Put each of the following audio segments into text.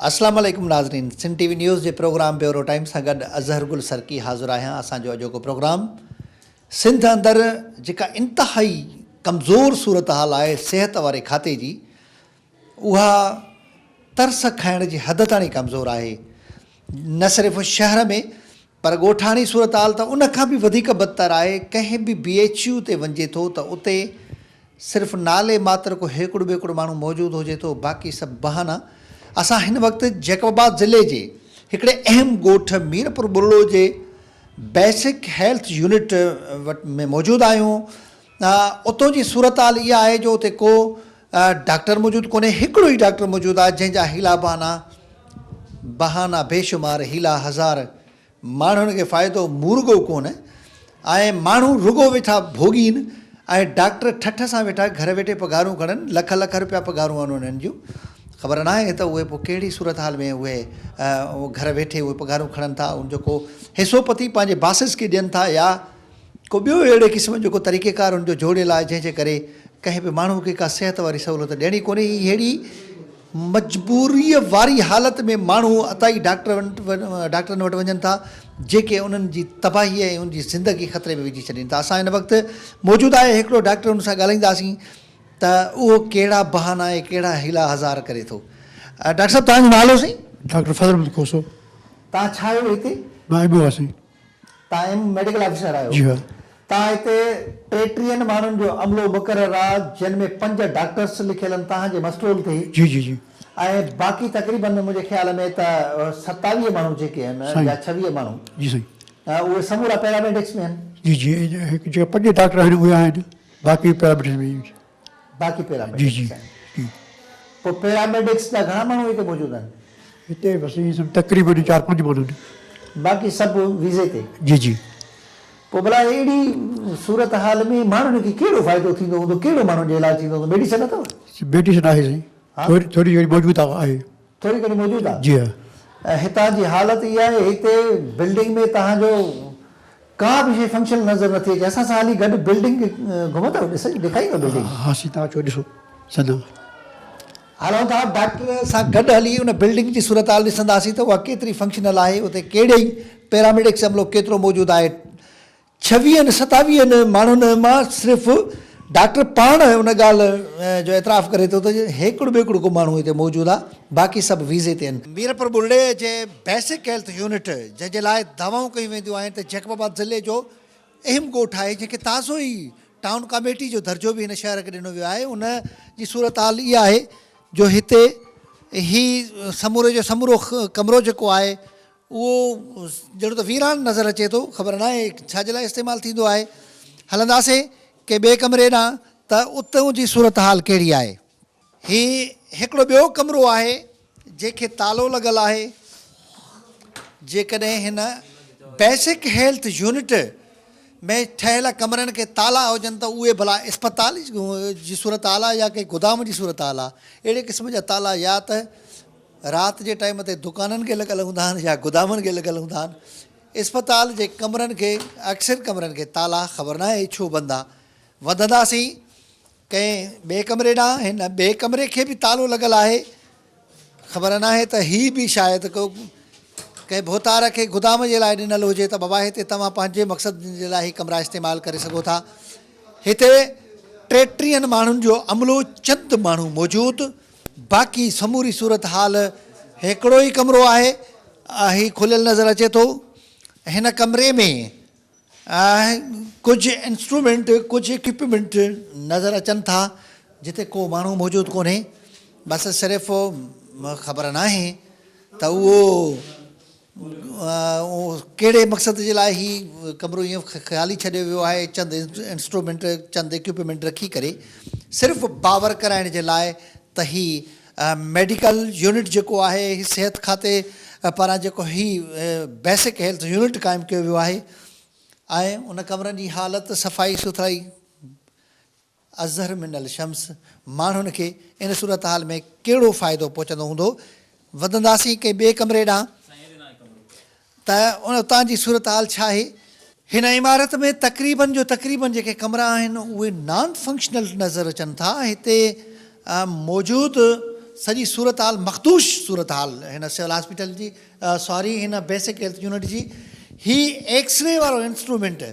اسلام عليڪم ناظرين سنڌ ٽي وي نيوز جي پروگرام بيورو ٽائيم سان گڏ اظهر گل سرڪي حاضر آهيان اسان جو اڄوڪو پروگرام سنڌ اندر جيڪا انتهائي ڪمزور صورتحال آهي صحت واري کاتي جي اها ترس کائڻ جي حد تاڻي ڪمزور آهي نه صرف شهر ۾ پر ڳوٺاڻي صورتحال ته ان کان به وڌيڪ بدتر آهي، ڪنهن به بي ايڇ يو تي وڃجي ٿو ته اتي صرف نالي ماتر ڪو هيڪڙو ٻيڪڙو ماڻهو موجود هجي ٿو باقي سڀ بهانا. اسان هن وقت جيڪب آباد ضلعي جي هڪڙي اهم ڳوٺ ميرپور ٻرڙو جي بيسڪ هيلٿ يونٽ وٽ ۾ موجود آهيون اتو جي صورتحال اها آهي جو اتي ڪو ڊاڪٽر موجود ڪونهي، هڪڙو ئي ڊاڪٽر موجود آهي جنهن جا حيلا بهانا، بهانا بيشمار، حيلا هزار، ماڻهن کي فائدو مورڳو ڪونه ۽ ماڻهو رڳو ويٺا ڀوڳين ۽ ڊاڪٽر ٺٺ سان ويٺا گهر ويٺي پگهارون کڻن، لک لک روپيا پگهارون آهن انهن جون، خبر ناهي ته اهي پوء ڪهڙي صورتحال ۾ اهي گهر ويٺي اهي پگهارون کڻن ٿا، ان جو ڪو حصو پتي پنهنجي باسز کي ڏين ٿا يا ڪو ٻيو اهڙي قسم جو ڪو طريقيڪار ان جو جوڙيل آهي جنهن جي ڪري ڪنهن به ماڻهو کي ڪا صحت واري سهولت ڏيڻي ڪونهي. هي اهڙي مجبوريء واري حالت ۾ ماڻهو عطائي ڊاڪٽرن وٽ وڃن ٿا جيڪي انهن جي تباهي ۽ ان جي زندگي خطري ۾ وجهي ڇڏين ٿا. اسان هن وقت موجود آهي هڪڙو ڊاڪٽر ان سان ڳالهائينداسين ته اهو ڪهڙا بهانا ۽ ڪهڙا حيلا هزار ڪري ٿو. ڊاڪٽر صاحب توهان جو نالو سائين؟ ڊاڪٽر فضل محمد کوسو. توهان ڇا آهيو هتي؟ مان ايم او آهيان سائين. توهان ايم ميڊيڪل آفيسر آهيو. جي ها. توهان هتي ٽيٽيهن ماڻهن جو عملو مقرر آ جن ۾ پنج ڊاڪٽرس لکيل آهن توهان جي مسٽرول تي. جي جي جي. ۽ باقي تقريبن منهنجي خيال ۾ ته 27 ماڻهو جيڪي آهن يا 26 ماڻهو. جي سائين. اهي سمورا پيراميڊڪس ۾ آهن. جي جي هڪ جيڪا پنج ڊاڪٽر آهن اهي آهن باقي پيراميڊڪس ۾. باقي پيراميڊڪس آهن. پوء پيراميڊڪس جا گهڻا ماڻهو هتي موجود آهن؟ هتي بس ائين سمجهه تقريبن چار پنج ماڻهو آهن. باقي سڀ ويزي تي؟ جي جي. پوء ڀلا اهڙي صورتحال ۾ ماڻهن کي ڪهڙو فائدو ٿيندو هوندو، ڪهڙو ماڻهن جو علاج ٿيندو هوندو؟ ميڊيسن اٿو؟ ميڊيسن آهي سائين، ٿوري ٿوري گهڻي موجود آهي. ٿوري گهڻي موجود آهي؟ جي ها. ۽ هتان جي حالت اها آهي هتي بلڊنگ ۾ توهان جو ڪا به شيء فنڪشنل نظر نٿي اچي اسان سان هلي گڏ بلڊنگ گهمندؤ ڏس ڏيکاريندؤ بلڊنگ. ها سائين توهان اچو ڏسو سنڌ. هلون ٿا ڊاڪٽر سان گڏ هلي ان بلڊنگ جي صورتحال ڏسنداسين ته اها ڪيتري فنڪشنل آهي اتي ڪهڙي پيراميڊڪس عملو ڪيترو موجود آهي ڇويهن ستاويهن ماڻهن مان صرف ڊاڪٽر پاڻ ان ڳالهه جو اعتراف ڪري ٿو ته هيڪڙو ٻيڪڙو ڪو ماڻهو هتي موجود آهي باقي سڀ ويزي تي آهن. ميرپور ٻرڙي جي بيسڪ هيلٿ يونٽ جنهن جي لاء دعوائون ڪيون وينديون آهن ته جيڪب آباد ضلعي جو اهم ڳوٺ آهي جنهن کي تازو ئي ٽائون ڪاميٽي جو درجو به هن شهر کي ڏنو ويو آهي ان جي صورتحال اها آهي جو هتي هي سموري جو سمورو ڪمرو جيڪو آهي اهو ڄڻ ته ويران نظر اچي ٿو، خبر ناهي ڇا جي لاء استعمال ٿيندو آهي. هلنداسين ڪنهن ٻئي ڪمري ڏانهن ته اتون جي صورتحال ڪهڙي آهي. هي هڪڙو ٻيو ڪمرو آهي جنهن کي تالو لڳل آهي. جيڪڏهن هن بيسڪ هيلٿ يونٽ ۾ ٺهيل ڪمرن کي تالا هجن ته اهي ڀلا اسپتال جي صورتحال آهي يا ڪنهن گدام جي صورتحال آهي. اهڙي قسم جا تالا يا ته رات جي ٽائيم تي دڪانن کي لڳل هوندا آهن يا گدامن کي لڳل هوندا آهن. اسپتال جي ڪمرن کي اڪثر ڪمرن کي تالا خبر ناهي ڇو بند آ. وڌنداسين ڪنهن ٻئي ڪمري ڏانهن هن ٻئي ڪمري کي به تالو لڳل آهي. خبر ناهي ته هي به شايد ڪو ڪنهن ڀوتار کي گدام جي لاء ڏنل هجي ته بابا هتي توهان پنهنجي مقصد جي لاء هي ڪمرا استعمال ڪري سگهو ٿا. هتي ٽيٽيهن ماڻهن جو عملو چند ماڻهو موجود باقي سموري صورتحال هڪڙو ئي ڪمرو آهي هي کليل نظر اچي ٿو هن ڪمري ۾ ڪجهه انسٽرومينٽ ڪجهه اڪوپمينٽ نظر اچن ٿا جتي ڪو ماڻهو موجود ڪونهي بس صرف خبر ناهي ته اهو ڪهڙي مقصد جي لاء هي ڪمرو ائين خالي ڇڏيو ويو آهي چند انسٽرومينٽ چند اڪوپمينٽ رکي ڪري صرف باور ڪرائڻ جي لاء ته هي ميڊيڪل يونٽ جيڪو آهي هي صحت کاتي پاران جيڪو هي بيسڪ هيلٿ يونٽ قائم ڪيو ويو آهي ۽ ان ڪمرن جي حالت صفائي سٿرائي اظهر من الشمس ماڻهن کي ان صورتحال ۾ ڪهڙو فائدو پهچندو هوندو؟ وڌنداسين ڪنهن ٻئي ڪمري ڏانهن ته اتان جي صورتحال ڇا آهي؟ هن عمارت ۾ تقريبن جو تقريبن جيڪي ڪمرا آهن اهي نان فنڪشنل نظر اچن ٿا. هتي موجود سڄي صورتحال مخدوش صورتحال هن سول هاسپيٽل جي ساري هن بيسڪ هيلٿ يونٽ جي هي ايڪسري وارو انسٽرومينٽ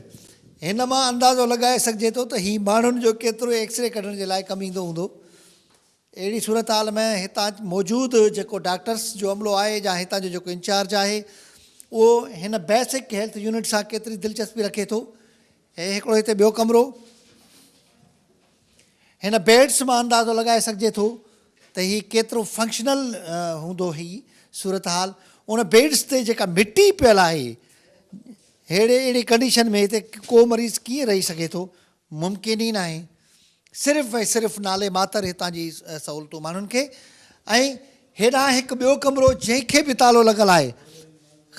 هن مان اندازو لڳائي سگهجي ٿو ته هي ماڻهن جو ڪيترو ايڪسري ڪڍڻ جي لاء ڪم ايندو هوندو. اهڙي صورتحال ۾ هتان موجود جيڪو ڊاڪٽرس جو عملو آهي يا هتان جو جيڪو انچارج آهي اهو هن بيسڪ هيلٿ يونٽ سان ڪيتري دلچسپي رکي ٿو. هي هڪڙو هتي ٻيو ڪمرو هن بيڊس مان اندازو لڳائي سگهجي ٿو ته هي ڪيترو فنڪشنل هوندو هي صورتحال ان بيڊس تي جيڪا مٽي پيل آهي ههڙي اهڙي ڪنڊيشن ۾ هتي ڪو مريض ڪيئن رهي سگهي ٿو ممڪن ئي ناهي. صرف ۽ صرف نالي ماتر هتان جي سهولتون ماڻهن کي ۽ هيڏانهن هڪ ٻيو ڪمرو جنهن کي به تالو لڳل آهي.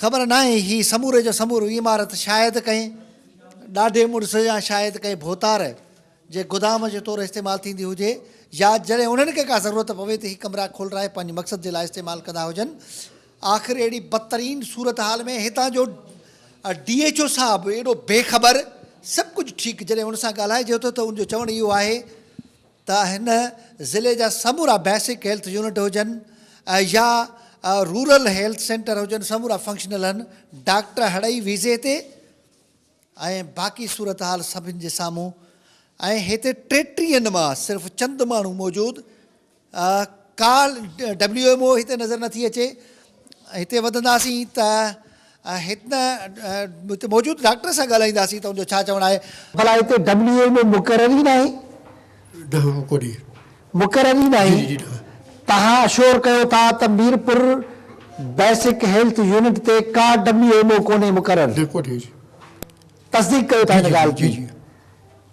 خبر ناهي هي سموري جو سمورو عمارت شايد ڪنهن ڏاڍي مڙس يا شايد ڪنهن ڀوتار جي گدام جي طور استعمال ٿيندي هجي يا جڏهن انهن کي ڪا ضرورت پوي ته هي ڪمرا کولرائي پنهنجي مقصد جي لاء استعمال ڪندا هجن. آخر اهڙي بدترين صورتحال ۾ هتان جو ڊي ايڇ او صاحب ايڏو بي خبر، سڀ ڪجهه ٺيڪ، جڏهن ان سان ڳالهائجي ٿو ته ان جو چوڻ اهو آهي ته هن ضلعي جا سمورا بيسڪ هيلٿ يونٽ هجن يا رورل هيلٿ سينٽر هجن سمورا فنڪشنل هن، ڊاڪٽر هڙئي ويزي تي ۽ باقي صورتحال سڀن جي سامهون ۽ هتي ٽيٽيهن مان صرف چند ماڻهو موجود ڪا ڊبليو ايم او هتي نظر نٿي اچي هتي وڌنداسين ته هت هتي موجود ڊاڪٽر سان ڳالهائينداسين ته ان جو ڇا چوڻ آهي. ڀلا هتي ڊبليو ايم او مقرر ئي ناهي؟ نه ڪونهي. مقرر ئي ناهي؟ جي جي نه. توهان اشور ڪيو ٿا ته ميرپور بيسڪ هيلٿ يونٽ تي ڪا ڊبليو ايم او ڪونهي مقرر؟ نه ڪونهي. تصديق ڪيو ٿا هن ڳالهه جي؟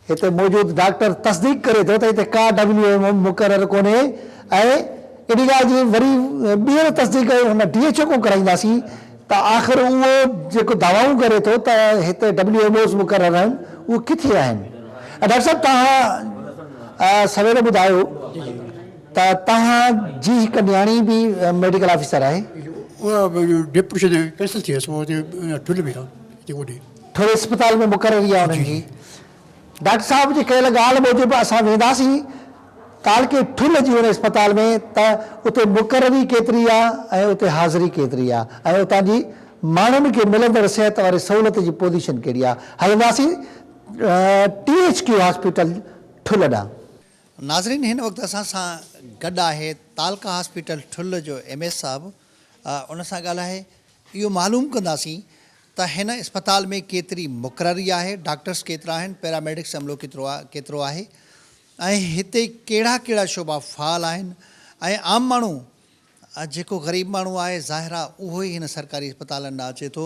هتي موجود ڊاڪٽر تصديق ڪري ٿو ته هتي ڪا ڊبليو ايم او مقرر ڪونهي ۽ ان ڳالهه جي وري ٻيهر تصديق هن ڊي ايڇ او کان ڪرائينداسين ته آخر اهو جيڪو دعوائون ڪري ٿو ته هتي ڊبليو ايم اوز مقرر آهن اهي ڪٿي آهن؟ ڊاڪٽر صاحب توهان سوير ٻڌايو ته توهان جي هڪ نياڻي به ميڊيڪل آفيسر آهي. اها ڊپٽيشن ڪينسل ٿي ويس اها ٺل ۾ آهي هتي ڪونهي. ٺل اسپتال ۾ مقرري آهي انهن جي. ڊاڪٽر صاحب جي ڪيل ڳالهه موجب اسان وينداسين تعلقي ٺل جي ان اسپتال ۾ ته اتي مقرري ڪيتري آ ۽ اتي حاضري ڪيتري آ ۽ اتان جي ماڻهن کي ملندڙ صحت واري سهولت جي پوزيشن ڪهڙي آ. هلنداسين ٽي ايڇ ڪيو هاسپيٽل ٺل ڏانهن. ناظرين هن وقت اسان سان گڏ آهي تعلقه هاسپيٽل ٺل جو ايم ايس صاحب ان سان ڳالهائي اهو معلوم ڪنداسين ته هن اسپتال ۾ ڪيتري مقرري آهي، ڊاڪٽرس ڪيترا آهن، پيراميڊڪس عملو ڪيترو آهي ۽ هتي ڪهڙا ڪهڙا شعبا فعال آهن ۽ عام ماڻهو جيڪو غريب ماڻهو آهي ظاهر آهي اهو ئي هن سرڪاري اسپتالن ڏانهن اچي ٿو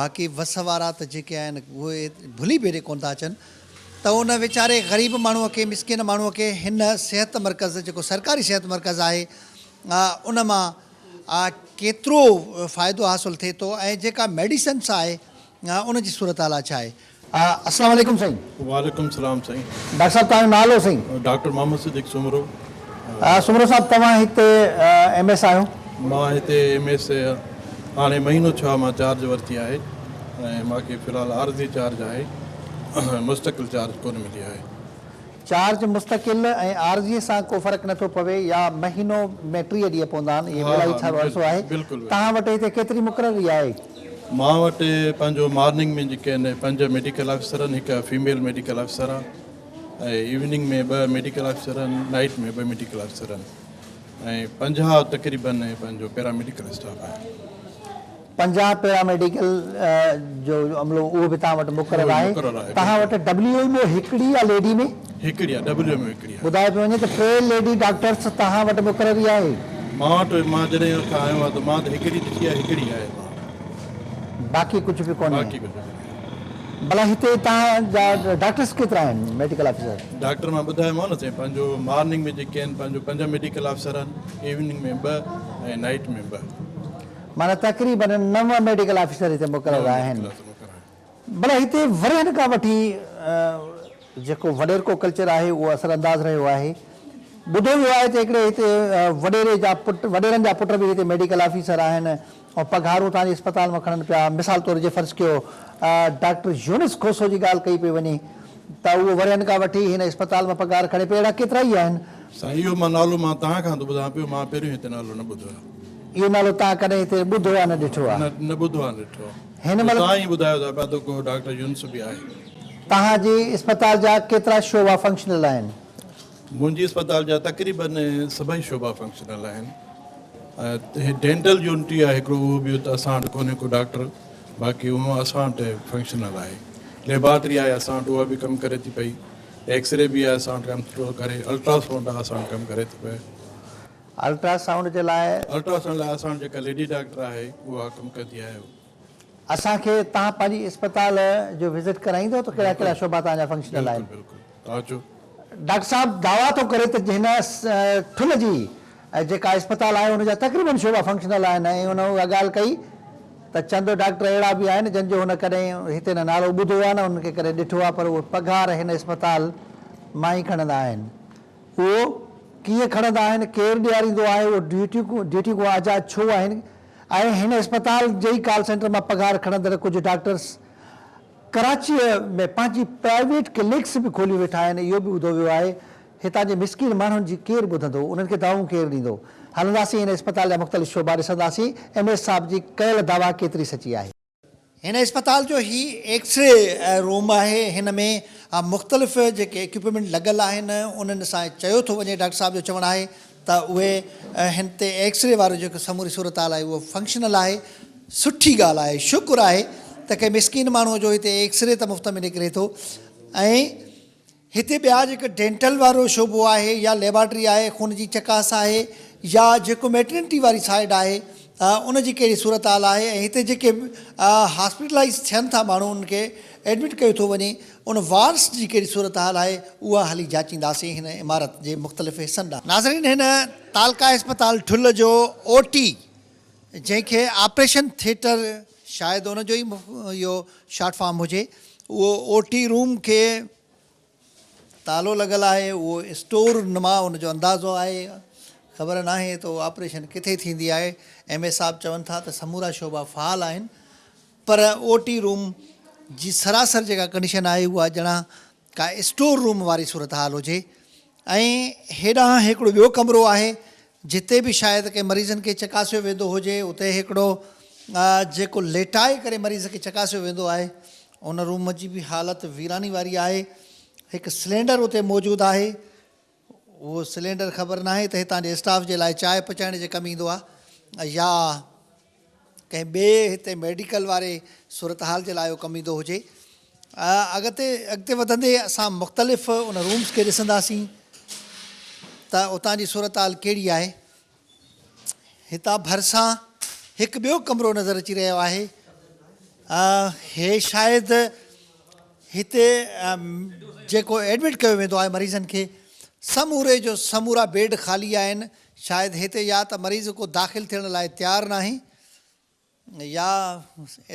باقي وس وارا ته جيڪي آهن اهي ڀلي ڀيري ڪونه ٿا اچن ته ان ويچاري غريب ماڻهو کي مسڪين ماڻهو کي هن صحت مرڪز جيڪو سرڪاري صحت مرڪز آهي ان مان ڪيترو فائدو حاصل ٿئي ٿو ۽ جيڪا ميڊيسنس آهي ان جي صورتحال ڇا آهي. السلام عليڪم سائين. وعليڪم السلام سائين. ڊاڪٽر صاحب توهان جو نالو سائين. ڊاڪٽر محمد صديق سومرو. سومرو صاحب توهان هتي ايم ايس آهيو. مان هتي ايم ايس هاڻي مهينو ٿيو آهي مان چارج ورتي آهي ۽ مان کي في الحال عارضي چارج آهي مستقل چارج ڪونه ملي آهي. چارج مستقل ۽ عارضي سان ڪو فرق نٿو پوي يا مهينو ۾ 30 ڏينهن پوندا آهن اهي الاهي ٿورو عرصو آهي توهان وٽ هتي ڪيتري مقرري آهي؟ مان وٽ پنهنجو مارننگ ۾ جيڪي آهن پنج ميڊيڪل آفيسر آهن هڪ فيميل ميڊيڪل آفيسر آهي ۽ ايوننگ ۾ ٻه ميڊيڪل آفيسر آهن نائيٽ ۾ ٻه ميڊيڪل آفيسر آهن ۽ 50 تقريبن پنهنجو پيرا ميڊيڪل اسٽاف آهي. 50 پيرا ميڊيڪل جو عملو اهو به توهان وٽ مقرر آهي. توهان وٽ ڊبليو ايم او هڪڙي يا ليڊي ۾؟ هڪڙي آهي ڊبليو ايم او هڪڙي آهي. ٻڌايو پيو وڃي ته ٽي ليڊي ڊاڪٽرس توهان وٽ مقرري آهي. مان وٽ مان جڏهن کان آيو آهيان ته مان ته هڪڙي ڏٺي آهي هڪڙي آهي مان وٽ. باقي ڪجهه به ڪونهي. باقي ڪجهه به ڪونهي. ڀلا هتي توهان جا ڊاڪٽرس ڪيترا آهن ميڊيڪل آفيسر؟ ڊاڪٽر مان ٻڌايومانو نه سائين پنهنجو مارننگ ۾ جيڪي آهن پنهنجو پنج ميڊيڪل آفيسر آهن ايوننگ ۾ ٻه ۽ نائيٽ ۾ ٻه. معنيٰ تقريبن نو ميڊيڪل آفيسر هتي مقرر آهن. ڀلا هتي ورهين کان وٺي جيڪو وڏيرڪو ڪلچر آهي اهو اثر انداز رهيو آهي. ٻڌو ويو آهي ته هڪڙي هتي وڏيري جا پٽ وڏيرن جا پٽ به هتي ميڊيڪل آفيسر آهن ۽ پگهارون توهان جي اسپتال مان کڻن پيا. مثال طور جي فرض ڪيو ڊاڪٽر يونس کوسو جي ڳالهه ڪئي پئي وڃي ته اهو ورهين کان وٺي هن اسپتال مان پگهار کڻي پيو. اهڙا ڪيترائي آهن. سائين اهو مان نالو مان توهان کان ٿو ٻڌان پيو مان پهريون هتي نالو نه ٻڌو آهي. اهو نالو توهان ڪڏهن هتي ٻڌو آهي نه ڏٺو آهي؟ نه نه ٻڌو آهي نه ڏٺو آهي. هن مهل توهان ئي ٻڌايو ٿا پيا ته ڪو ڊاڪٽر يونس به آهي. توهان جي اسپتال جا ڪيترا شعبا فنڪشنل آهن؟ منهنجي اسپتال جا تقريبن سڀئي شعبا فنڪشنل آهن. ۽ ڊينٽل يونٽ آهي هڪڙو اهو به ته اسان وٽ ڪونهي ڪو ڊاڪٽر باقي هونء اسان وٽ فنڪشنل آهي. ليبارٽري آهي اسان وٽ اها به ڪم ڪري ٿي پئي. ايڪسري به آهي اسان وٽ ڪم ٿو ڪري الٽرا سائونڊ آهي اسان وٽ ڪم ڪري ٿي پئي. الٽرا سائونڊ جي لاء. الٽرا سائونڊ لاء اسان وٽ جيڪا ليڊي ڊاڪٽر آهي اها ڪم ڪندي آهي. اسان کي توهان پنهنجي اسپتال جو وزٽ ڪرائيندو ته ڪهڙا ڪهڙا شعبا توهان جا فنڪشنل آهن. بلڪل بلڪل توهان اچو. ڊاڪٽر صاحب دعويٰ ٿو ڪري ته هن ٺل جي جيڪا اسپتال آهي ان جا تقريبن شعبا فنڪشنل آهن ۽ هن اها ڳالهه ڪئي ته چند ڊاڪٽر اهڙا به آهن جن جو هن ڪڏهن هتي نه نالو ٻڌو آهي نه انهن کي ڪڏهن ڏٺو آهي پر اهي پگهار هن اسپتال مان ئي کڻندا آهن. اهو ڪيئن کڻندا آهن، ڪير ڏياريندو آهي، اهو ڊيوٽيون کان آزاد ڇو آهن ۽ هن اسپتال جي ئي ڪال سينٽر مان پگهار کڻندڙ ڪجهه ڊاڪٽرس ڪراچيء ۾ پنهنجي پرائيويٽ ڪلينڪس به کوليون ويٺا آهن اهو به ٻڌو ويو آهي. هتان جي مسڪين ماڻهن جي ڪير ٻڌندو، انهن کي دعائون ڪير ڏيندو. هلنداسين هن اسپتال جا مختلف شعبا ڏسنداسين ايم ايس صاحب جي ڪيل دعويٰ ڪيتري سچي آهي. هن اسپتال جو هي ايڪسري روم آهي هن ۾ مختلف جيڪي اڪيوپمينٽ لڳل آهن انهن سان چيو ٿو وڃي ڊاڪٽر صاحب جو چوڻ آهي ته اهي هن تي ايڪسري وارو جيڪو سموري صورتحال آهي اهو فنڪشنل آهي سٺي ڳالهه آهي شڪر آهي ته ڪنهن مسڪين ماڻهو جو هتي ايڪسري ته مفت ۾ نڪري ٿو ۽ هتي ٻيا جيڪو ڊينٽل وارو شعبو آهي يا ليبارٽري آهي، خون جي چڪاس آهي يا جيڪو ميٽرنٽي واري سائيڊ آهي ان جي ڪهڙي صورتحال آهي ۽ هتي جيڪي هاسپيٽلائيز ٿين ٿا ماڻهو انهن کي ايڊمٽ ڪيو ٿو وڃي ان وارڊس جي ڪهڙي صورتحال آهي اها هلي جاچينداسين هن عمارت جي مختلف حصن ڏانهن. ناظرين هن تعلقه اسپتال ٺل جو او ٽي جنهن کي آپريشن ٿيٽر شايد ان جو ئي اهو شارٽ فارم هجي اهو او ٽي روم کي تالو لڳل آهي اهو اسٽور نما ان جو اندازو آهي خبر ناهي ته اهو آپريشن ڪٿي ٿيندي آهي ايم ايس صاحب چون ٿا ته سمورا شعبا فعال آهن پر او ٽي روم جي سراسر جيڪا ڪنڊيشن آهي اها ڄڻا ڪا اسٽور روم واري صورتحال هجي ۽ هيڏانهن هڪڙو ٻيو ڪمرو آهي جتي به شايد ڪنهن مريضن کي چڪاسيو ويندو هجي اتي هڪڙو جيڪو ليٽائي ڪري مريض کي چڪاسيو ويندو آهي ان روم جي به حالت ويراني واري آهي هڪ سلينڊر اتي موجود آهي اهو سلينڊر خبر ناهي ته هتان جي اسٽاف جي لاء چانهه پچائڻ جي ڪم ايندو آهي يا ڪنهن ٻئي هتي ميڊيڪل واري صورتحال جي لاء اهو ڪم ايندو هجي. اڳتي اڳتي وڌندي اسان مختلف ان رومز کي ڏسنداسين ته اتان جي صورتحال ڪهڙي آهي. هتان ڀرسان هڪ ٻيو ڪمرو نظر اچي رهيو آهي. هي شايد هتي جيڪو ايڊمٽ ڪيو ويندو آهي مريضن کي سموري جو سمورا بيڊ خالي آهن. شايد هتي يا ته مريض ڪو داخل ٿيڻ لاء تيار ناهي يا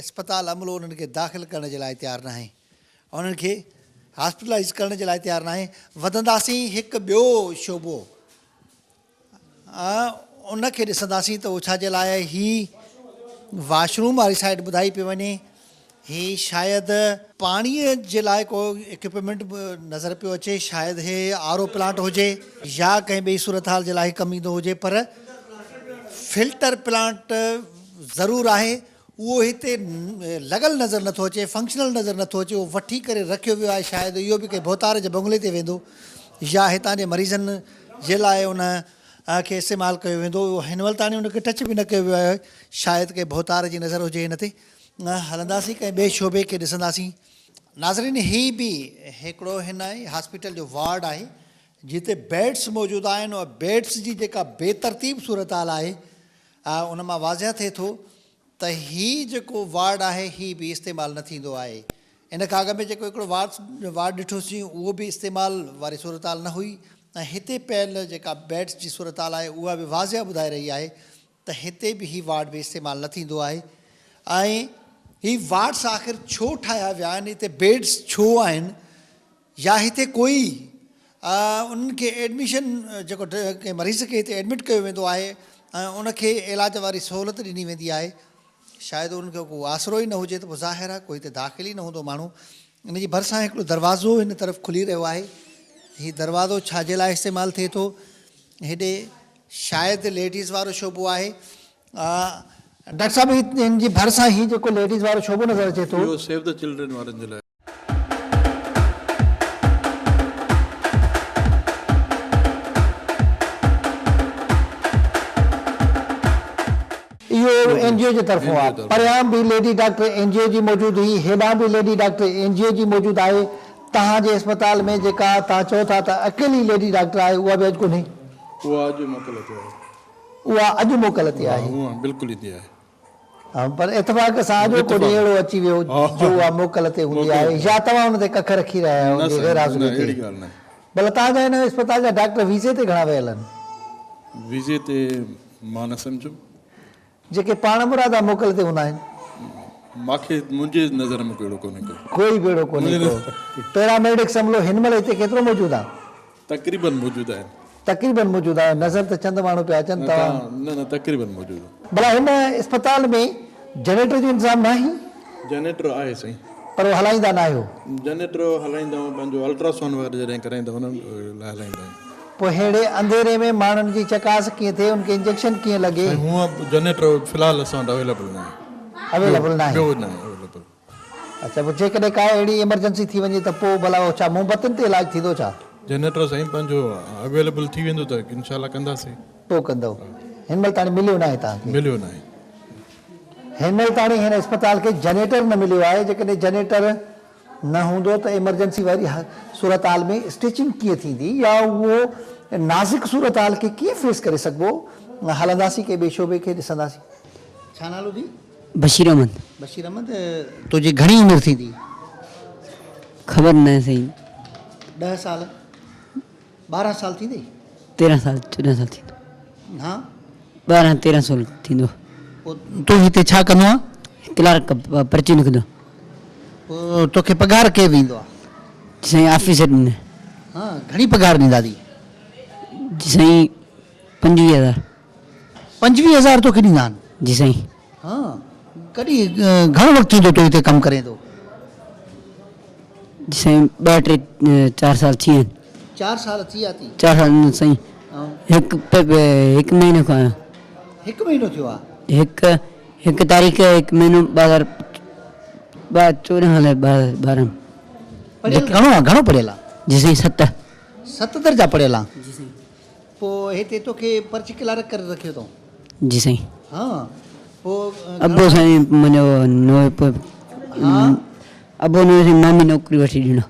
اسپتال عملو انهن کي داخل ڪرڻ جي لاء تيار ناهي انهن کي هاسپيٽلائيز ڪرڻ جي لاء تيار ناهي. وڌنداسين هڪ ٻيو شعبو ان کي ڏسنداسين ته اهو ڇا جي لاء آهي. هي واش روم واري سائيڊ ٻڌائي پئي وڃي. هي شايد پاڻيء جي لاء ڪو اڪوپمينٽ به نظر پيو اچي، شايد هي آر او پلانٽ هجي يا ڪنهن ٻئي صورتحال جي لاء ڪم ايندو هجي پر فلٽر پلانٽ ضرور آهي اهو هتي لڳل نظر نٿو اچي، فنڪشنل نظر نٿو اچي، اهو وٺي ڪري رکيو ويو آهي شايد اهو به ڪنهن ڀوتار جي بنگلي تي ويندو يا هتان جي مريضن جي لاء ان کي استعمال ڪيو ويندو، اهو هن مهل تاڻي ان کي ٽچ به نه ڪيو ويو آهي، شايد ڪنهن ڀوتار جي نظر هجي هن تي. هلنداسين ڪنهن ٻئي شعبي کي ڏسنداسين. ناظرين هي به هڪڙو هن ئي هاسپيٽل جو وارڊ آهي جتي بيڊس موجود آهن ۽ بيڊس جي جيڪا بي ترتيب صورتحال آهي ان مان واضح ٿئي ٿو ته هي جيڪو وارڊ آهي هي به استعمال نه ٿيندو آهي ان کان اڳ ۾ جيڪو هڪڙو وارڊ ڏٺوسين اهو به استعمال واري صورتحال نه هئي ۽ هتي پيل جيڪا بيڊس جي صورتحال آهي اها به واضح ٻڌائي رهي آهي ته هتي به هي وارڊ به استعمال نه ٿيندو آهي ۽ هي وارڊس آخر ڇو ٺاهيا ويا آهن هتي بيڊس ڇو آهن يا هتي ڪوئي انهن کي ايڊميشن جيڪو ڪنهن مريض کي هتي ايڊمٽ ڪيو ويندو آهي ۽ ان کي علاج واري سهولت ڏني ويندي آهي شايد انهن کي ڪو آسرو ئي نه هجي ته پوء ظاهر آهي ڪوئي هتي داخل ئي نه هوندو ماڻهو ان جي ڀرسان هڪڙو دروازو هن طرف کلي رهيو آهي. هي دروازو ڇا جي لاء استعمال ٿئي ٿو؟ هيڏي شايد ليڊيز وارو شعبو آهي. ڊاڪٽر صاحب هي هن جي ڀرسان هي جيڪو ليڊيز وارو شعبو نظر اچي ٿو. اهو سيو the children وارن جي لاء. اهو اين جي او جي طرفون آهي. پريان به ليڊي ڊاڪٽر اين جي او جي موجود هئي، هيڏانهن به ليڊي ڊاڪٽر اين جي او جي موجود آهي. توهان جي اسپتال ۾ جيڪا توهان چئو ٿا ته اڪيلي ليڊي ڊاڪٽر آهي اها به اڄ ڪونهي. اها اڄ موڪل تي آهي. اها اڄ موڪل تي آهي. ها هونء بلڪل ئي تي آهي. ها پر اتفاق سان اڄوڪو ڏينهن اهڙو اچي ويو جو اها موڪل تي هوندي آهي يا توهان ان تي ڪک رکي رهيا آهيو ان جي غير حاضري تي. ڀلا توهان جا هن اسپتال جا ڊاڪٽر ويزي تي گهڻا ويل آهن؟ ويزي تي مان نه سمجهيم. جيڪي پاڻمرادا موڪل تي هوندا آهن. ماکي منهنجي نظر ۾ ڪو اهڙو ڪونهي ڪو. ڪوئي به اهڙو ڪونهي ڪو. پيراميڊڪس عملو هن مهل هتي ڪيترو موجود آهي؟ تقريبن موجود آهن. تقريبن موجود آهن. نظر ته چند ماڻهو پيا اچن توهان. نه نه تقريبن موجود آهن. ڀلا هن اسپتال ۾ جنريٽر جو انتظام ناهي؟ جنريٽر آهي سائين. پر اهو هلائيندا ناهيو؟ جنريٽر هلائيندا آهيون پنهنجو الٽراسائونڊ وغيره جڏهن ڪرائيندا آهيون ان لاء هلائيندا آهيون. پوء ههڙي انڌيري ۾ ماڻهن جي چڪاس ڪيئن ٿئي ان کي انجيڪشن ڪيئن لڳي؟ سائين هونء جنريٽر في الحال اسان وٽ اويليبل ناهي. اويليبل ناهي. ٻيو ناهي اويليبل. اڇا پوء جيڪڏهن ڪا اهڙي ايمرجنسي ٿي وڃي ته پوء ڀلا اهو ڇا موم بتين تي علاج ٿيندو ڇا؟ جنريٽر سائين پنهنجو اويليبل ٿي ويندو ته انشاء الله ڪنداسين. پوء ڪندؤ. هن مهل تاڻي مليو ناهي توهان کي؟ مليو ناهي. هن مهل تاڻي هن اسپتال کي جنريٽر نه مليو آهي، جيڪڏهن جنريٽر نه هوندو ته ايمرجنسي واري صورتحال ۾ اسٽيچنگ ڪيئن ٿيندي يا اهو نازڪ صورتحال کي ڪيئن فيس ڪري سگهبو، هلنداسين ڪنهن ٻئي شعبي کي ڏسنداسين. ڇا نالو ٿي؟ بشير احمد. بشير احمد تنهنجي گهڻي عمر ٿيندي؟ خبر ناهي سائين. ڏهه سال 12 سال ٿيندي؟ 13 سال 14 سال ٿيندو. ها 12 13 سال ٿيندو. پوء تون هتي ڇا ڪندو آهين؟ ڪلارڪ پرچيون لکندو. پوء توکي پگهار ڪير ڏيندو آهي؟ جي سائين آفيسر ڏيندا. ها گهڻي پگهار ڏيندا ٿي؟ جي سائين 25000. 25000 توکي ڏيندا آهن؟ جي سائين. ها ڪڏهن گهڻو وقت ٿيندو تون هتي ڪم ڪرين ٿو؟ جي سائين ٻه ٽي چار سال ٿي ويا آهن. چار سال ٿي ويا ٿي؟ چار سال نه سائين هڪ هڪ مهينو کان آيو. هڪ مهينو ٿيو آهي؟ هڪ هڪ تاريخ هڪ مهينو ٻه هزار ٻه چوڏهن هلي ٻه هزار ٻارهن. پڙهيل گهڻو آهي گهڻو پڙهيل آهي؟ جي سائين ست. ست درجا پڙهيل آهي؟ جي سائين. پوء هتي توکي پرچي ڪلارڪ ڪري رکيو اٿئون؟ جي سائين. ها پوء ابو سائين منهنجو نوي پوء ها ابو نوي سائين مامي نوڪري وٺي ڏنو.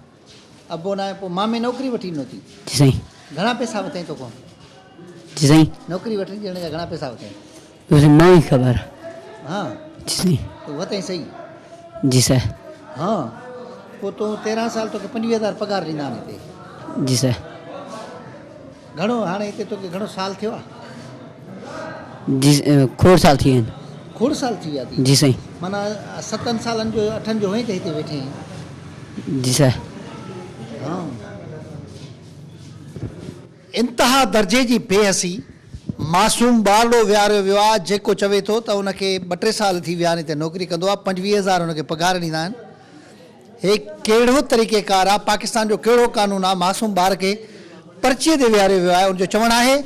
ابو ناهي پوء مامي نوڪري وٺي ڏنو ٿي؟ جي سائين. گهڻا پئسا وتئين توکان؟ جي سائين. نوڪري وٺي ڏيڻ جا گهڻا پئسا وتئين؟ اهو سائين مامي کي خبر. ها جي سائين. تو وتئين صحيح؟ جي سائين. ها پوء تون 13 سال توکي 25000 پگهار ڏيندا آهن هتي؟ جي سائين. گهڻو هاڻي هتي توکي گهڻو سال ٿيو آ؟ جي کوڙ سال ٿي ويا آهن. کوڙ سال ٿي ويا ٿي؟ جي سائين. معنيٰ ستن سالن جو اٺن جو هئين ته هتي ويٺي آهين؟ جي سائين. ها. انتها درجي جي بي حسي، معصوم ٻارڙو ويهاريو ويو آ جيڪو چوي ٿو ته ان کي ٻه ٽي سال ٿي ويا آهن هتي نوڪري ڪندو آ 25 هزار هن کي پگهار ڏيندا آهن. هي ڪهڙو طريقي ڪار آ، پاڪستان جو ڪهڙو قانون آ، معصوم ٻار کي پرچي تي ويهاريو ويو آهي، ان جو چوڻ آهي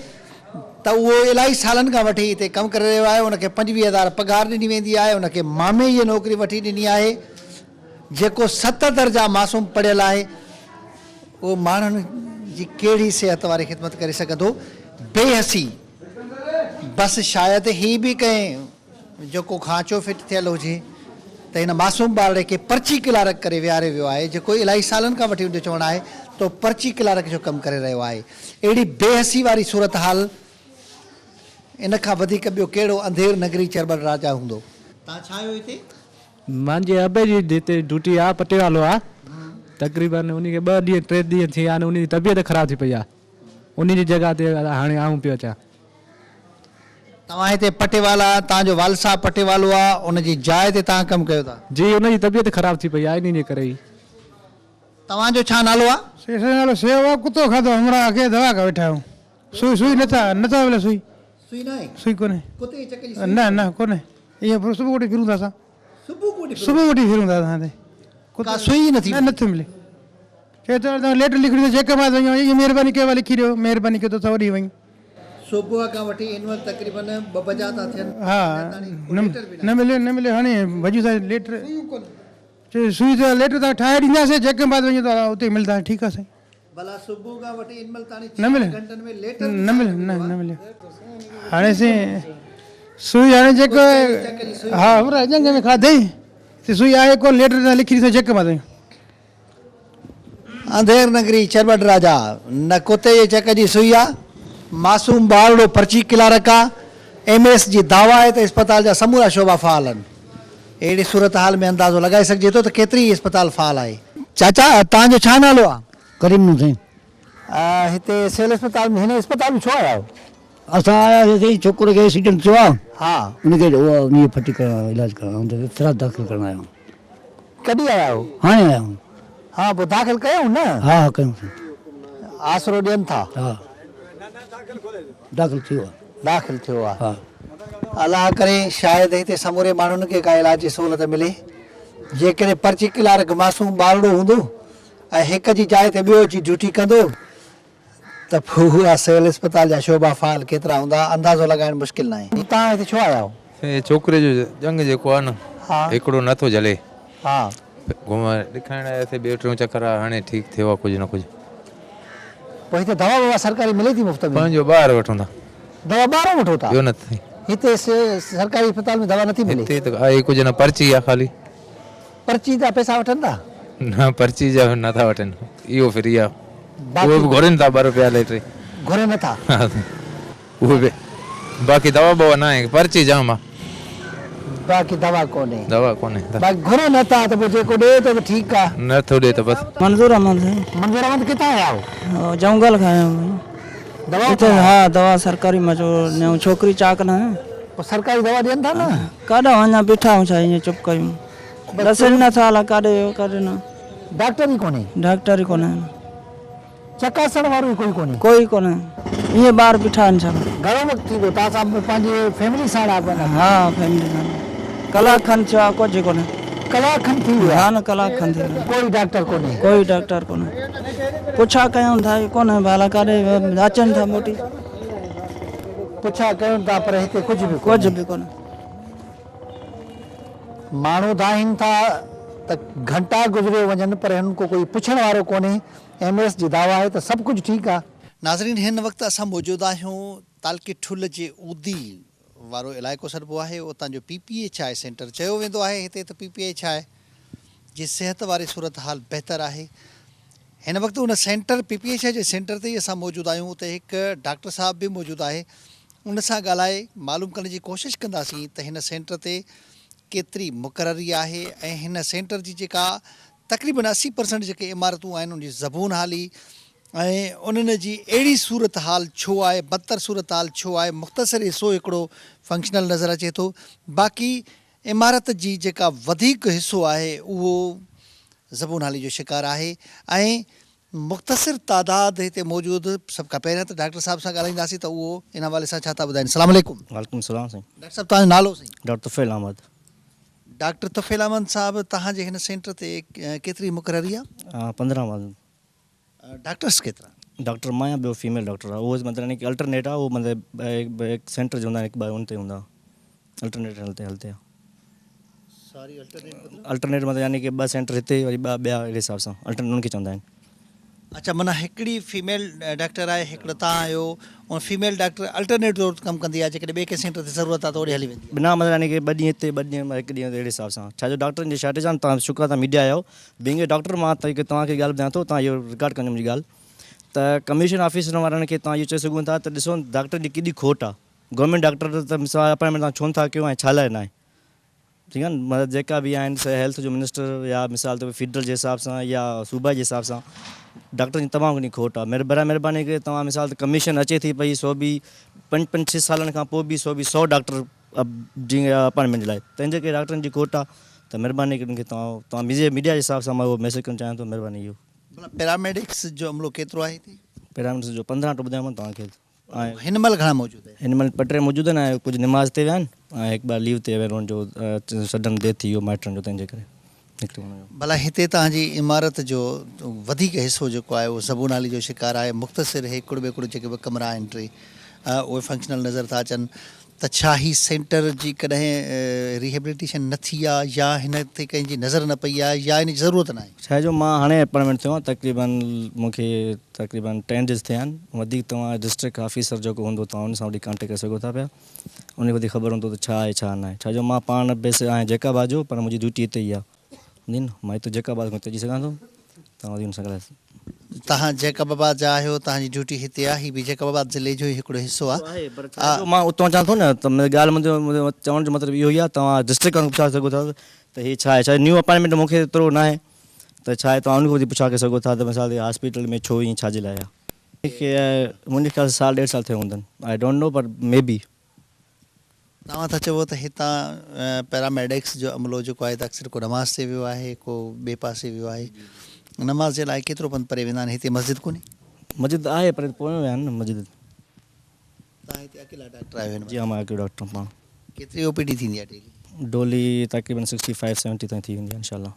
ته اهو الائي سالن کان وٺي هتي ڪم ڪري رهيو آهي، ان کي 25 هزار پگهار ڏني ويندي آهي، ان کي مامي هيء نوڪري وٺي ڏني آهي، جيڪو ست درجا معصوم پڙهيل آهي، اهو ماڻهن جي ڪهڙي صحت واري خدمت ڪري سگهندو، بي حسي بس شايد هي به ڪنهن. جيڪو کانچو فٽ ٿيل هجي ته هن معصوم ٻارڙي کي پرچي ڪلارڪ ڪري ويهاريو ويو آهي جيڪو الاهي سالن کان وٺي ان جو چوڻ آهي ته هو پرچي ڪلارڪ جو ڪم ڪري رهيو آهي اهڙي بي حسي واري صورتحال ان کان وڌيڪ ٻيو ڪهڙو انڌير نگري چرٻڙ راجا هوندو. تان ڇا آهيو هتي؟ مانجي ابي جي هتي ڊيوٽي آ پٽيوالو آ تقريبن انهي کي ٻه ڏينهن ٽي ڏينهن ٿي ويا آهن انهي جي طبيعت خراب ٿي پئي آ انهي جي جڳهه تي هاڻي آئون پيو اچان. توهان هتي پٽيوالا، توهان جو والد صاحب پٽيوالو آ، ان جي جاء تي توهان ڪم ڪيو ٿا؟ جي ان جي طبيعت خراب ٿي پئي آ انهي جي ڪري ئي. توهان جو ڇا نالو آ؟ سيٺ جو نالو سيو آ، ڪتو کاڌو همراهه کي دوا کان ويٺا آهيون. سوئي سوئي نٿا نٿا ملي سوئي. سوئي ناهي؟ سوئي ڪونهي. ڪتي جي چڪ جي سوئي نه نه ڪونهي. ايئن صبح وٺي ڦرون ٿا اسان. صبح کان وٺي صبح وٺي ڦرون ٿا اسان هتي. ڪا سوئي ئي نٿي نه نٿي ملي. چئي ٿو توهان ليٽر لکي ڏيو چيڪ بعد وڃو اها مهرباني ڪيو لکي ڏيو مهرباني ڪيو ته اسان هوڏي وڃون. صبح کان وٺي هن وقت تقريبن ٻه بجا ٿا ٿين ها نه مليو نه مليو هاڻي ڀڄون ٿا ليٽر چي سوئي ته ليٽر توهان ٺاهي ڏينداسين چيڪ بعد وڃو ته اتي ملدا ٺيڪ آهي سائين. ڀلا صبح کان وٺي هن مهل تاڻي نه مليو ڇهن گهنٽن ۾ ليٽر به نه مليو ٺاهي نه مليو نه مليو هاڻي سائين سوئي هاڻي جيڪو ها ڄنگهه ۾ کاڌئي سوئي آهي ڪونه ليٽر توهان لکي ڏينداسين چيڪ بعد وڃو. انڌير نگري چرٻٽ راجا، نه ڪتي جي چڪ جي سوئي آ، معصوم ٻارڙو پرچي ڪلارڪ آ، ايم ايس جي دعويٰ آهي ته اسپتال جا سمورا شعبا فعال آهن. اهڙي صورتحال ۾ اندازو لڳائي سگهجي ٿو ته ڪيتري هي اسپتال فعال آهي. چاچا توهان جو ڇا نالو آ؟ ڪريم نون سائين. هتي سول اسپتال ۾ هن اسپتال ۾ ڇو آيا آهيو؟ اسان آياسين سائين ڇوڪري کي ايڪسيڊنٽ ٿيو آ ها. ان کي ان جي پٽي ڪرڻ آيو علاج ڪرڻ آيو آهيون فراز داخل ڪرڻ آيو آهيون. ڪڏهن آيا آهيو؟ هاڻي آيا آهيون. ها پوء داخل ڪيائون نه؟ ها ها ڪيائون سائين. آسرو ڏين ٿا؟ ها داخل ٿيو آ. داخل ٿيو آ. ها. الله ڪري شايد هتي سموري ماڻهن کي ڪا علاج جي سهولت ملي. جيڪڏهن پرچي ڪلارڪ معصوم ٻارڙو هوندو ۽ هڪ جي جاء تي ٻيو اچي ڊيوٽي ڪندو ته پوء اها سول اسپتال جا شعبا فعال ڪيترا هوندا اندازو لڳائڻ مشڪل ناهي. توهان هتي ڇو آيا آهيو؟ سائين هي ڇوڪري جو ڄنگهه جيڪو آهي نه هڪڙو نه ٿو جهلي. ها. گهمڻ ڏکائڻ آياسي ٻيو ٽيون چڪر آهي هاڻي ٺيڪ ٿيو آهي ڪجهه نه ڪجهه. پوء هتي دوا ووا سرڪاري ملي ٿي مفت ۾؟ پنهنجو ٻاهر وٺون ٿا. دوا ٻاهران وٺو ٿا؟ ٻيو نه ته سائين. هتي سرڪاري اسپتال ۾ دوا نٿي ملي؟ هتي ته آهي ڪجهه نه پرچي آهي خالي. پرچي جا پئسا وٺن ٿا؟ نه پرچي جا نه ٿا وٺن اهو فري آ اهو به گهرن ٿا ٻه روپيا الائي ٽي. گهرن نه ٿا؟ ها اهو به باقي دوا بوا نه آهي پرچي جام آ. باقي دوا ڪونهي. دوا ڪونهي. باقي گهرن نه ٿا ته پوء جيڪو ڏي ٿو ته ٺيڪ آ. نه ٿو ڏي ته بس. منظور احمد سائين. منظور احمد ڪٿان آيا آهيو؟ جونگل کان آيا آهيون. دوا وٺڻ آيا ها دوا سرڪاري مان چو نيون ڇوڪري چاڪ نه. پوء سرڪاري دوا ڏين ٿا نه؟ ڪاڏا اڃا بيٺا آهيون ڇا ائين چپ ڪيون ڏسن نه ٿا الا ڪاڏي ويو ڪاڏي نه. ڊاڪٽر ئي ڪونهي. ڊاڪٽر ئي ڪونهي. چڪاسڻ وارو ئي ڪوئي ڪونهي. ڪوئي ڪونهي ائين ٻار بيٺا آهن ڇا. گهڻو وقت ٿي ويو توهان سان پنهنجي فيملي ساڻ آ پنهنجا. ها فيملي سان ڪلاڪ کن ٿيو آ ڪجهه ڪونهي. ڪلاڪ کن ٿي ويو آ. ها نه ڪلاڪ کن ٿي ويو. ڪوئي ڊاڪٽر ڪونهي. ڪوئي ڊاڪٽر ڪونهي پڇا ڪيون ٿا ڪونهي ڀلا ڪاڏي اچن ٿا موٽي. پڇا ڪيون ٿا پر هتي ڪجهه به ڪونهي. ڪجهه به ڪونهي. ماڻهو دانهين ٿا ته گهنٽا گذريو وڃن پر هنن ڪو ڪوئي پڇڻ وارو ڪونهي. ايم ايس جي دعويٰ آهي ته سڀ ڪجهه ٺيڪ آهي. ناظرين هن وقت اسان موجود آهيون تعلقي ٺل جي اودي وارو علائقو سڏبو آهي اتان جو P P H I centre چيو ويندو آهي هتي ته پي پي ايڇ I جي صحت واري صورتحال بهتر آهي هن وقت ان centre P P H I جي سينٽر تي ئي اسان موجود آهيون اتي هڪ ڊاڪٽر صاحب به موجود آهي ان سان ڳالهائي معلوم ڪرڻ جي ڪوشش ڪنداسين ته هن سينٽر تي ڪيتري مقرري آهي ۽ هن سينٽر جي جيڪا تقريبن 80 پرسنٽ جيڪي عمارتون آهن ان جي زبون حالي ۽ انهن جي اهڙي صورتحال ڇو آهي، بدتر صورتحال ڇو آهي، مختصر حصو هڪڙو فنڪشنل نظر اچي ٿو، باقي عمارت جي جيڪا وڌيڪ حصو آهي اهو زبون حالي جو شڪار آهي ۽ مختصر تعداد هتي موجود سڀ کان پهريان ته ڊاڪٽر صاحب سان ڳالهائينداسين ته اهو ان حوالي سان ڇا ٿا ٻڌائين. السلام عليڪم. وعليڪم السلام سائين. ڊاڪٽر صاحب توهان جو نالو سائين؟ ڊاڪٽر طفيل احمد. ڊاڪٽر طفيل احمد صاحب توهان جي هن سينٽر تي ڪيتري مقرري آهي؟ 15 ماڻهو. ڊاڪٽرس ڪيترا؟ ڊاڪٽر مان يا ٻيو فيميل ڊاڪٽر آهي اهو مطلب يعني ڪي الٽرنيٽ آهي اهو مطلب هڪ سينٽر جي هوندا آهن هڪ ٻه ان تي هوندا الٽرنيٽ هلتي هلتي ساري الٽرنيٽ مطلب؟ الٽرنيٽ مطلب يعني ڪي ٻه سينٽر هتي وري ٻه ٻيا اهڙي حساب سان الٽرنيٽ ان کي چوندا آهن. اڇا معنيٰ هڪڙي فيميل ڊاڪٽر آهي هڪڙو توهان آهيو ان فيميل ڊاڪٽر الٽرنيٽ طور ڪم ڪندي آهي جيڪڏهن ٻئي ڪنهن سينٽر تي ضرورت آهي ته اوڏي هلي ويندي آهي. نه مطلب يعني ڪي ٻه ڏينهن هتي ٻه ڏينهن هڪ ڏينهن اهڙي حساب سان ڇا جو ڊاڪٽرن جي شارٽيج آهي توهان شڪر آهي توهان ميڊيا آهيو بينگ اي ڊاڪٽر مان توهان کي ڳالهه ٻڌايان ٿو توهان اهو رڪارڊ ڪجو منهنجي ڳالهه ته ڪميشن آفيسرن وارن کي توهان اهو چئي سگهو ٿا ته ڏسو ڊاڪٽرن جي ڪيڏي کوٽ آهي گورنمينٽ ڊاڪٽر ته مثال اپائنٽمينٽ توهان ڇو نٿا ڪيو ۽ ڇا لاء ناهي ٺيڪ آهي نه مطلب جيڪا به آهن سي هيلٿ جو منسٽر يا مثال طور فيڊرل جي حساب سان يا صوبائي جي حساب سان ڊاڪٽرن جي تمام گهڻي کوٽ آهي برائي مهرباني ڪري توهان مثال ته ڪميشن اچي ٿي پئي سو به پنج پنج ڇهه سالن کان پوء به سو به سو ڊاڪٽر جي اپائنٽمينٽ جي لاء تنهن جي ڪري ڊاڪٽرن جي کوٽ آهي ته مھرباني ڪري ان کي توھان توھان ميڊيا جي حساب سان مان اھو ميسيج ڪرڻ چاھيان ٿو مھرباني اھو. ڀلا پيراميڊڪس جو عملو ڪيترو آھي ھتي؟ پيراميڊڪس جو 15 ٽو ٻڌايو مان توھان کي ۽ ھن مھل گھڻا موجود آھن؟ ھن مھل ٻه ٽي موجود آھن ۽ ڪجھ نماز تي ويا آھن ۽ ھڪ ٻه ليو تي ويا آھن انھن جو سڊن ڊيٿ ٿي ويو مائٽن جو تنھن جي ڪري نڪري وڃڻو. ڀلا هتي توهان جي عمارت جو وڌيڪ حصو جيڪو آهي اهو زبون حالي جو شڪار آهي، مختصر هيڪڙ ٻيڪڙ جيڪي به ڪمرا آهن ٽي اهي فنڪشنل نظر ٿا اچن ته ڇا هي سينٽر جي ڪڏهن ريهيبليٽيشن نه ٿي آهي يا هن تي ڪنهن جي نظر نه پئي آهي يا ان جي ضرورت ناهي؟ ڇا آهي جو مان هاڻي اپائنٽمينٽ ٿيو آهيان تقريبن مون کي تقريبن ٽين ڊيز ٿيا آهن وڌيڪ توهان ڊسٽرڪٽ آفيسر جيڪو هوندو توهان ان سان وڌيڪ ڪانٽيڪٽ ڪري سگهو ٿا پيا ان کي وڌيڪ خبر هوندو ته ڇا آهي ڇا ناهي ڇا جو مان پاڻ بيس آهيان جيڪب آباد جو پر منهنجي ڊيوٽي هتي ئي آهي سمجهين مان هتي جيڪب آباد کان هتي اچي سگهان ٿو توهان وڌيڪ ان سان ڳالهائي توهان جيڪب آباد جا آهيو توهان جي ڊيوٽي هتي آهي هي به جيڪب آباد ضلعي جو ئي هڪڙو حصو آهي پر ڇا جو مان اتان اچان ٿو نه ته ڳالهه منهنجو چوڻ جو مطلب اهو ئي آهي توهان ڊسٽرڪٽ کان پڇا سگهو ٿا ته هي ڇا آهي ڇا نيو اپائنٽمينٽ مون کي ايترو ناهي ته ڇا آهي توهان ان کان وڌيڪ پڇا ڪري سگهو ٿا ته مثال هاسپيٽل ۾ ڇو ائين ڇا جي لاء آهي. منهنجي خيال سان سال ڏيڍ سال ٿيو هوندن I don't know per me B. توهان ٿا چئو ته هتان پيراميڊڪس جو عملو جيڪو آهي ته اڪثر ڪو نماز تي ويو آهي ڪو ٻئي پاسي ويو آهي نماز جي لاء ڪيترو پنڌ پري ويندا آهن هتي مسجد ڪونهي؟ مسجد آهي پر پويان ويا آهن نه مسجد. توهان هتي اڪيلا ڊاڪٽر آهيو هن وقت؟ جي ها مان اڪيلو ڊاڪٽر آهيان پاڻ. ڪيتري او پي ڊي ٿيندي آهي ڊيلي؟ ڊولي تقريبن سڪسٽي فائيو سيونٽي تائين ٿي ويندي آهي انشاء الله.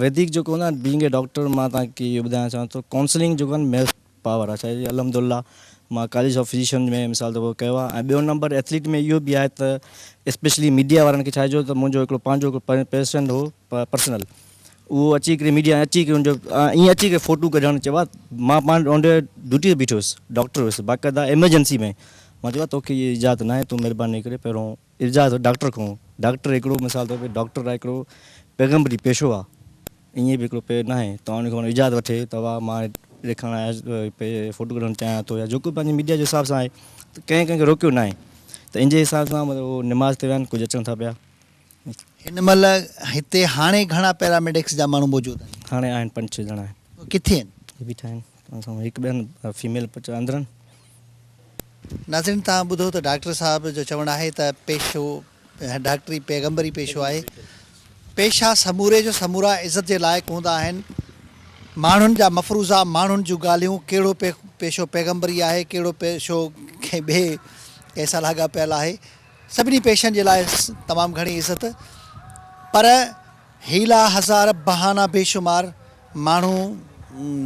وڌيڪ جيڪو نه بينگ اي ڊاڪٽر مان توهان کي اهو ٻڌائڻ چاهيان ٿو ڪائونسلنگ جيڪو آهي نه بيسٽ پاور آهي ڇاجي الحمد الله مان ڪاليج آف فزيشن ۾ مثال طور ڪيو آهي ۽ ٻيو نمبر ايٿليٽ ۾ اهو به آهي ته اسپيشلي ميڊيا وارن کي ڇاجو ته منهنجو هڪڙو پنهنجو هڪڙو پيشنٽ هو پرسنل اهو اچي ڪري ميڊيا اچي ڪري ان جو ائين اچي ڪري فوٽو ڪڍڻ چيو آهي مان پاڻ آن ڊيوٽي تي بيٺو هيس ڊاڪٽر هيس باقاعده ايمرجنسي ۾ مان چيو آهي توکي اجازت ناهي تون مهرباني ڪري پهريون اجازت ڊاڪٽر کان ڊاڪٽر هڪڙو مثال طور تي ڊاڪٽر آهي هڪڙو پيغمبري پيشو آهي ائين به هڪڙو پي ناهي توهان ان کان اجازت وٺي ته واهه مان ڏيکارڻ آيس پي فوٽو ڪڍڻ چاهيان ٿو يا جيڪو پنهنجي ميڊيا جي حساب سان آهي ته ڪنهن ڪنهن کي روڪيو ناهي ته ان جي حساب سان مطلب هو نماز تي ويا آهن ڪجهه اچن ٿا پيا. هن مهل هتي هاڻي گهڻا پيراميڊڪس جا ماڻهو موجود آهن؟ هاڻي آهن پنج ڇهه ڄڻا آهن. اهي ڪٿي آهن؟ هي بيٺا آهن توهان سامهون هڪ ٻين فيميل اندر آهن. ناظرين توهان ٻڌو ته ڊاڪٽر صاحب جو چوڻ آهي ته پيشو ڊاڪٽري پيغمبري پيشو آهي. پيشا سموري جو سمورا عزت جي لائق هوندا آهن. ماڻهن جا مفروضا، ماڻهن جون ڳالهيون، ڪهڙو پيشو پيغمبري آهي، ڪهڙو پيشو ڪنهن ٻئي ڪنهن سان لاڳاپيل آهي. سڀني پيشن جي لاء تمام گهڻي عزت پر حيلا هزار بهانا بيشمار، ماڻهو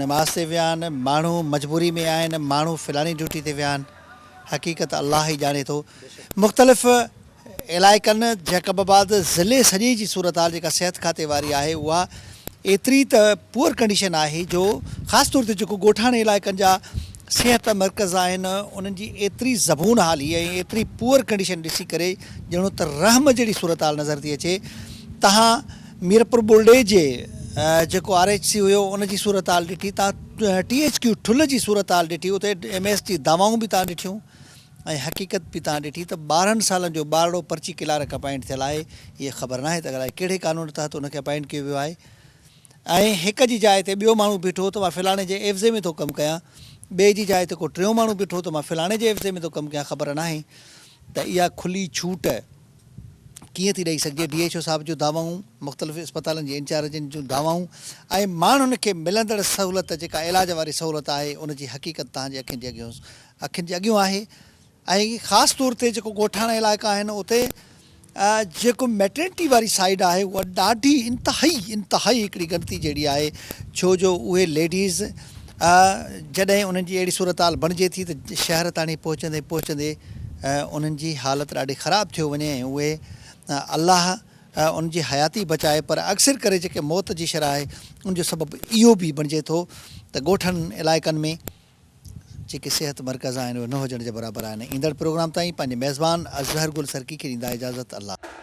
نماز تي ويا آهن، ماڻهو مجبوري ۾ آهن، ماڻهو فلاڻي ڊيوٽي تي ويا آهن، حقيقت الله ئي ڄاڻي ٿو. مختلف علائقن جيڪب آباد ضلعي سڄي جي صورتحال جيڪا صحت کاتي واري آهي اها ايتري ته پوئر ڪنڊيشن آهي جو خاص طور تي جيڪو ڳوٺاڻي علائقن جا صحت مرڪز آهن انهن جي ايتري زبون حالي ۽ ايتري پوئر ڪنڊيشن ڏسي ڪري ڄڻو ته رحم جهڙي صورتحال نظر ٿي اچي. تهان ميرپور ٻرڙي جي جيڪو آر ايڇ سي هيو ان جي صورتحال ڏٺي، تهان ٽي ايڇ ڪيو ٺلهه جي صورتحال ڏٺي، اتي ايم ايس جي دعوائون به تهان ڏٺيون ۽ حقيقت به تهان ڏٺي ته 12 سالن جو ٻارڙو پرچي ڪلارڪ اپائنٽ ٿيل آهي، هيء خبر ناهي ته الائي ڪهڙي قانون تحت ان کي اپائنٽ ڪيو ويو آهي ۽ هڪ جي جاء تي ٻيو ماڻهو بيٺو ته مان فلاڻي جي عيوضي ۾ ٿو ڪم ڪيان، ٻئي جي جاء تي ڪو ٽيون ماڻهو بيٺو ته مان فلاڻي جي عيوضي ۾ ٿو ڪم ڪيان، خبر ناهي ته اها کلي ڇوٽ ڪيئن ٿي ڏئي سگهجي، ڊي ايڇ او صاحب جون دعوائون، مختلف اسپتالن جي انچارجن جون دعوائون ۽ ماڻهن کي ملندڙ سهولت جيڪا علاج واري سهولت آهي ان جي حقيقت توهان جي اکين جي اڳيون اکين جي اڳيون آهي ۽ خاص طور تي جيڪو ڳوٺاڻا علائقا آهن اتي جيڪو ميٽرنٽي واري سائيڊ آهي اها ڏاڍي انتهائي انتهائي هڪڙي ڳڻتي جهڙي آهي ڇو جو اهي ليڊيز جڏهن انهن جي اهڙي صورتحال بڻجي ٿي ته شهر تاڻي پهچندي پهچندي انهن جي حالت ڏاڍي خراب ٿيو وڃي ۽ اهي الله انهن جي حياتي بچائي پر اڪثر ڪري جيڪي موت جي شرح آهي ان جو سبب اهو به بڻجي ٿو ته ڳوٺن علائقن ۾ جيڪي صحت مرڪز آهن اهي نه هجڻ جي برابر آهن. ايندڙ پروگرام تائين پنهنجي ميزبان اظهر گل سرڪي کي ڏيندا اجازت الله.